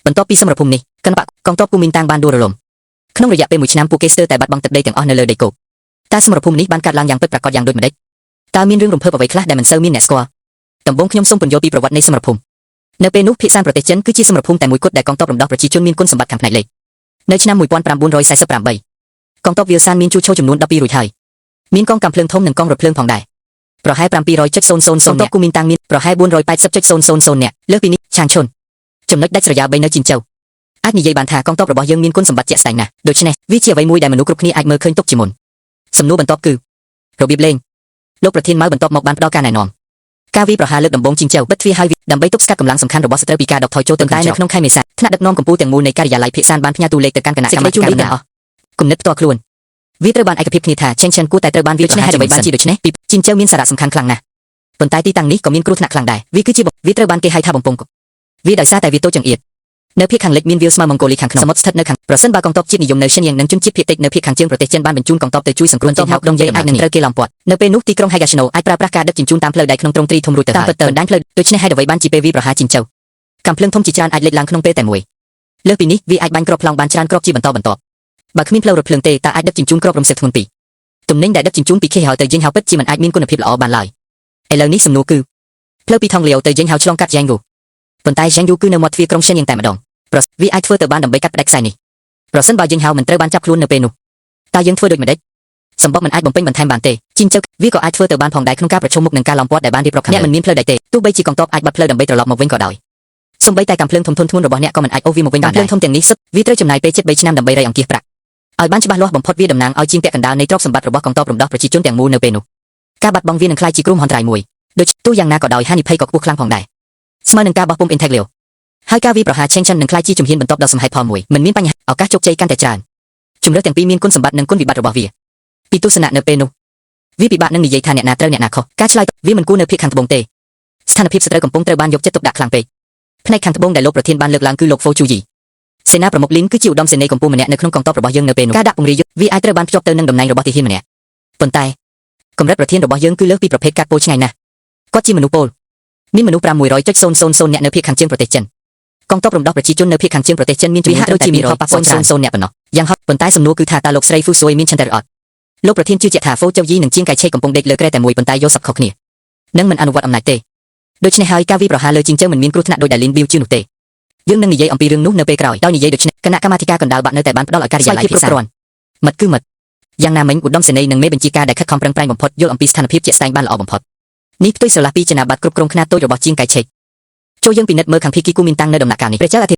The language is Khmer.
បន្ទាប់ពីសមរភូមិនេះគណបក្សកងទ័ពគូមីនតាំងបានដួលរលំក្នុងរយៈពេលមួយឆ្នាំពួកគេស្ទើរតែបាត់បង់ទឹកដីទាំងអស់នៅលើដីគោកតើសមរភូមិនេះបានកើតឡើងយ៉ាងពិតប្រាកដយ៉ាងដូចម្តេចតើមានរឿងរំភើបអ្វីខ្លះដែលមិនសូវមានអ្នកស្គាល់ដំបូងខ្ញុំសូមពន្យល់ពីប្រវត្តិនៃសមរភូមិនៅពេលនោះភាគសានប្រទេសចិនគឺជាសមរភូមិតែមួយគត់ដែលកងទ័ពរំដោះប្រជាជនមានគុណសម្បត្តិខាងផ្នែកលេខនៅឆ្នាំ1948កងទ័ពវាលសានមានជួរឈរចំនួន12រួចហើយមានកងកាំភ្លើងធំនិងកងរថភ្លើងផងដែរប្រហែល700.000នាក់គូមីនតាំងមានប្រហែល480.000នាក់លើសពីនេះឆាងឈុនចំណុចដាច់ស្រយាល3នៅជីនជូវអាចនិយាយបានថាកងទ័ពរបស់យើងមានគុណសម្បត្តិជាក់ស្ដែងណាស់ដូច្នេះវាជាអ្វីមួយដែលមនុស្សគ្រប់គ្នាអាចមើលឃើញទុកជាមុនសំណួរបន្ទាប់គឺរបៀបលេងលោកប្រធានម៉ៅបន្ទាប់មកបានផ្ដល់ការណែនាំការវាយប្រហារលើកដំបូងជីងជូវបិទទ្វារហើយដើម្បីទប់ស្កាត់កម្លាំងសំខាន់របស់សត្រូវពីការដកថយចូលទៅតែនៅក្នុងខែមេសាថ្នាក់ដឹកនាំកម្ពុជាទាំងមូលនៃការិយាល័យភាគសានបានផ្ញើទូលេខទៅកាន់គណៈកម្មាធិការទាំងអស់គំនិតផ្ទាល់ខ្លួនវាត្រូវបានឯកភាពគ្នាថាឆេងឆិនគួរតែត្រូវបានវាដូច្នេះហេតុអ្វីបានជាដូច្នេះពីជីងជូវមានសារៈសំខាន់ខ្លាំងណាស់ប៉ុន្តែទីតាំងនេះក៏មានគ្រោះថ្នាក់ខ្លាំងដែរវាគឺជាវាត្រូវបានគេហៅថាបំពង់វាដោយសារតែវាតូចចង្អៀតនៅភាគខាងលិចមានវាលស្មៅម៉ុងហ្គោលីខាងក្នុងសមុទ្រស្ថិតនៅខាងប្រសិនបើកងទ័ពជាតិនិយមនៅឈិនយ៉ាងនិងជនជាតិភាគតិចនៅភាគខាងជើងប្រទេសចិនបានបញ្ជូនកងទ័ពទៅជួយសង្គ្រោះចេញហៅដងយាយអាចនឹងត្រូវគេឡោមព័ទ្ធនៅពេលនោះទីក្រុង Higashino អាចប្រើប្រាស់ការដឹកជញ្ជូនតាមផ្លូវដែកក្នុងទ្រង់ទ្រីធំរួចទៅហើយតាមពិតទៅបណ្ដាញផ្លូវដូច្នេះហេតុអ្វីបានជាពេលវាប្រហារជីងជូវកាំភ្លើងធំជាច្រើនអាចលេចឡើងក្នុងពេលតែមួយលើសពីនេះវាអាចបាញ់គ្រាប់ប្លង់បានច្រើនគ្រាប់ជាបន្តបន្ទាប់បើគ្មានផ្លូវរថភ្លើងទេតើអាចដឹកជញ្ជូនគ្រាប់រំសេវធ្ងន់ពីរទំនិញដែលដឹកជញ្ជូនពីខេហៅទៅយិងហៅពិតជាមិនអាចមានគុណភាពល្អបានឡើយឥឡូវនេះសំណួរគឺផ្លូវពីថងលាវទៅយិងហៅឆ្លងកាត់យ៉ាងយូប៉ុន្តែយ៉ាងយូគឺនៅមាត់ទ្វារក្រុងឈិនយ៉ាងតែម្ដងប្រវាអាចធ្វើទៅបានដើម្បីកាត់ផ្ដាច់ខ្សែនេះប្រសិនបើយិងហៅមិនត្រូវបានចាប់ខ្លួននៅពេលនោះតើយើងធ្វើដូចម្តេចសម្បុកមិនអាចបំពេញបន្ថែមបានទេជីងជើវាក៏អាចធ្វើទៅបានផងដែរក្នុងការប្រឈមមុខនឹងការឡោមព័ទ្ធដែលបានរៀបរាប់ខាងលើអ្នកមិនមានផ្លូវដែកទេទោះបីជាកងទ័ពអាចបាត់ផ្លូវដើម្បីត្រឡប់មកវិញក៏ដោយសូម្បីតែកាំភ្លើងធំធុនធ្ងន់របស់អ្នកក៏មិនអាចអូសវាមកវិញបានដែរកាំភ្លើងធំទាំងនេះសុទ្ធវាត្រូវចំណាយពេលជិត3ឆ្នាំដើម្បីរៃអង្គាសប្រាក់ឲ្យបានច្បាស់លាស់បំផុតវាតំណាងឲ្យជាងពាក់កណ្ដាលនៃទ្រព្យសម្បត្តិរបស់កងទ័ពរំដោះប្រជាជនទាំងមូលនៅពេលនោះការបាត់បង់វានឹងក្លាយជាគ្រោះមហន្តរាយមួយដូចទោះយ៉ាងណាក៏ដោយហានិភ័យក៏ខ្ពស់ខ្លាំងផងដែរស្មើនឹងការបោះពុម្ព Intaglio ហើយការវាយប្រហារឆេងឆិននឹងក្លាយជាជំហានបន្ទាប់ដ៏សមហេតុផលមួយមិនមានបញ្ហាឱកាសជោគជ័យកាន់តែច្រើនជំរើសទាំងពីរមានគុណសម្បត្តិនិងគុណវិបត្តិរបស់វាពីទស្សនៈនៅពេលនោះវាពិបាកនឹងនិយាយថាអ្នកណាត្រូវអ្នកណាខុសការឆ្លើយវាមិនគួរនៅភាគខាងត្បូងទេស្ថានភាពសត្រូវកំពុងត្រូវបានយកចិត្តទុកដាក់ខ្លាំងពេកផ្នែកខាងត្បូងដែលលោកប្រធានបានលើកឡើងគឺលោកហ្វូជូយីសេនាប្រមុខលីនគឺជាឧត្តមសេនីយ៍កម្ពុជាម្នាក់នៅក្នុងកងទ័ពរបស់យើងនៅពេលនោះការដាក់ពង្រាយយុទ្ធវាអាចត្រូវបានភ្ជាប់ទៅនឹងតំណែងរបស់ទាហានម្នាក់ប៉ុន្តែកម្រិតប្រធានរបស់យើងគឺលើសពីប្រភេទកាត់ពោលឆ្ងាយណាស់គាត់ជាមនុស្សពលមានមនុស្ស600.000នាក់នៅភាគខាងជើងប្រទេសចិនកងទ័ពរំដោះប្រជាជននៅភាគខាងជើងប្រទេសចិនមានចំនួនដូចជាមាន0.000នាក់ប៉ុណ្ណោះយ៉ាងហោចប៉ុន្តែសំណួរគឺថាតើលោកស្រីហ្វូស៊ុយមានឆន្ទៈឬអត់លោកប្រធានជឿជាក់ថាហ្វូចៅយីនិងជាងកៃឆេកំពុងដេកលើគ្រែតែមួយប៉ុន្តែយល់សប្តិខុសគ្នានិងមិនអនុវត្តអំណាចទេដូច្នេះហើយការវាយប្រហារលើជីងជើមិនមានគ្រោះថ្នាក់ដោយដែលលីនប៊ីវជឿនោះទេយើងនឹងនិយាយអំពីរឿងនោះនៅពេលក្រោយដោយនិយាយដូច្នេះគណៈកម្មាធិការកណ្ដាលបាក់នៅតែបានផ្ដល់ឲ្យការិយាល័យគ្រប់គ្រាន់មិត្តគឺមិត្តយ៉ាងណាមិញឧត្តមសេនីយ៍និងមេបញ្ជាការដែលខិតខំប្រឹងប្រែងបំផុតយល់អំពីស្ថានភាពជាក់ស្ដែងបានល្អបំផុតនេះផ្ទុយស្រឡះពីចំណាបត្តិគ្រប់គ្រងខ្នាតតូចរបស់ជាងកៃឆេចូលយើងពិនិត្យមើលខាងភីគីគូមីនតាំងនៅដំណាក់កាលនេះព្រះចៅអធិ